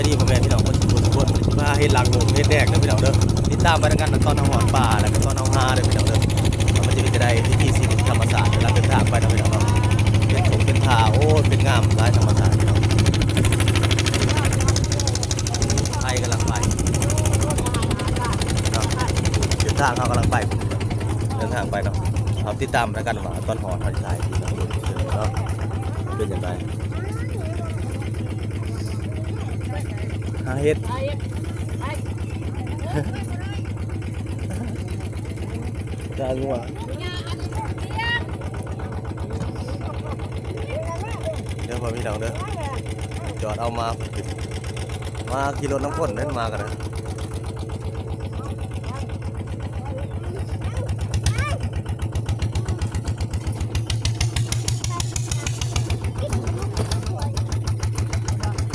ນີ້ ພໍ່ແມ່ພີ່ນ້ອງເບິດທຸກຄົນ ຊິພາເຮັດລັງເຮັດແດກເດີພີ່ນ້ອງເດີ. ຕິດຕາມໄປນຳກັນ ຕອນເຮົາຮອດປ່າ ແລ້ວກໍຕອນເຮົາຫາເດີພີ່ນ້ອງເດີ ວ່າມັນຈະເປັນຈັ່ງໃດ ວິຖີຊີວິດທຳມະຊາດ ຫຼັງເດີນທາງໄປເນາະພີ່ນ້ອງເນາະ. ເປັນທົ່ງເປັນທ່າ ໂອ້ຍ ເປັນງາມຫຼາຍທຳມະຊາດພີ່ນ້ອງ. ໄພກຳລັງໄປເນາະ ເສັ້ນທາງເຮົາກຳລັງໄປ ເດີນທາງໄປເນາະ. ເຮົາຕິດຕາມນຳກັນວ່າຕອນຮອດເຮົາຊິຖ່າຍເນາະ ເປັນຈັ່ງໃດ. ຫາເຫັດ ຫາເຫັດ ໄປ ກາງົວ ເດີພໍ່ພີ່ນ້ອງເດີ. ຈອດເອົາມາ ມາຂີ່ລົດນຳຄົນເດີ ມາກັນເດີ.